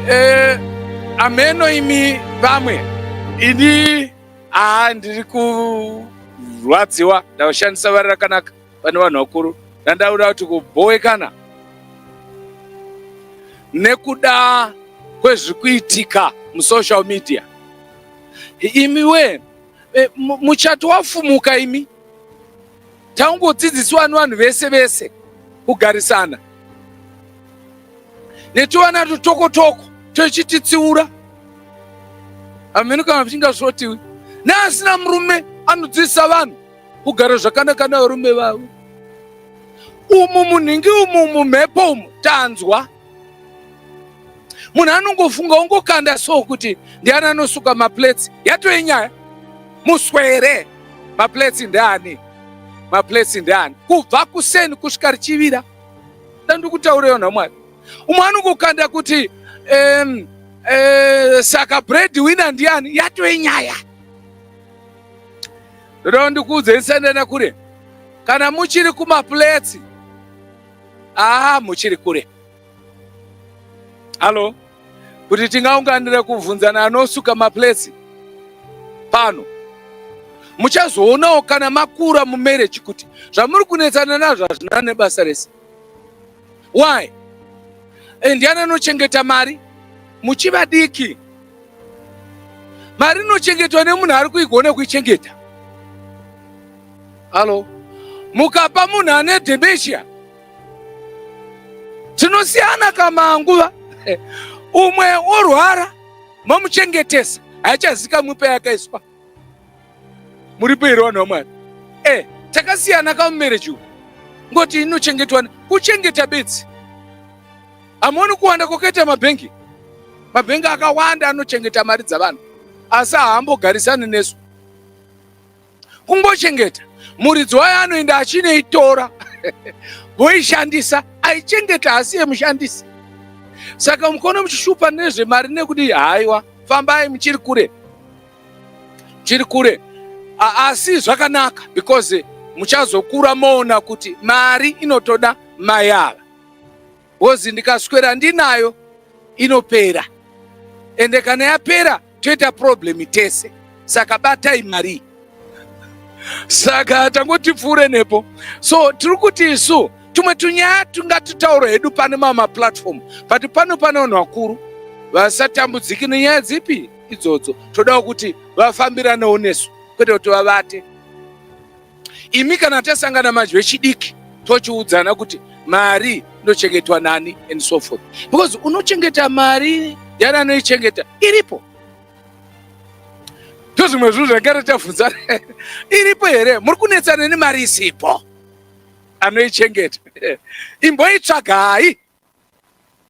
Eh, ameno imi vamwe ini aa ndiri kurwadziwa ndashandisa vari rakanaka pane vanhu vakuru ndandauda kuti kubhowekana nekuda kwezviri kuitika musocial media imi we e, muchato wafumuka imi Tangodzidziswa nevanhu vese vese kugarisana netuvana tutokotoko tochititsiura hameno kana vichingasvotiwi neasina murume anodzidzisa vanhu kugara zvakanaka nevarume vavo umu munhingi umu mumhepo umu tanzwa munhu anongofunga ongokanda so kuti ndiani anosuka maplates yatove nyaya muswere maplates ndeani maplates ndeani kubva kuseni kusvika richivira ndandikutaureyo namwari umwe anongokanda kuti um, uh, saka bread winner ndiani yatove nyaya ndoda ndikuudze ndisandana kure kana muchiri kumaplates aa muchiri kure Halo, kuti tingaunganire kubvunzana anosuka maplates pano. Muchazoonawo kana makura mumarriage kuti zvamuri kunetsana nazvo hazvina nebasa rese. Why? Eh, ndiani anochengeta mari? Muchivadiki. Mari inochengetwa nemunhu ari kuigona kuichengeta. Halo, mukapa munhu ane dementia tinosiyana kamanguva umwe orwara mamuchengetesa haichazikamwi payakaiswa muripo here vanhu vamwari e eh, takasiyana kamumereji uku ngoti inochengetwa kuchengeta bedzi hamuoni kuwanda kwakaita mabhengi mabhengi akawanda anochengeta mari dzavanhu asi haambogarisani nesu kungochengeta muridzi wayo anoenda achinoitora voishandisa aichengeta asi yemushandisi saka mukono muchishupa nezvemari nekuti haiwa fambai muchiri kure muchiri kure asi zvakanaka because muchazokura moona kuti mari inotoda mai ava Because ndikaswera ndinayo inopera ende kana yapera toita problem tese saka batai mari saka tangoti pfuure nepo so tiri kuti isu tumwe tunyaya tungatitaura hedu pane mamwe maplatform but pano pane vanhu vakuru vasatambudziki nenyaya dzipi idzodzo todawo kuti vafambiranewo nesu kwete kuti vavate Imi kana tasangana manje vechidiki tochiudzana kuti mari inochengetwa nani and so forth because unochengeta mari ndiani anoichengeta iripo ndozvimwe zvinhu zvagara tabvunzana iripo here muri kunetsana nemari isipo anoichengeta imboitsvagai.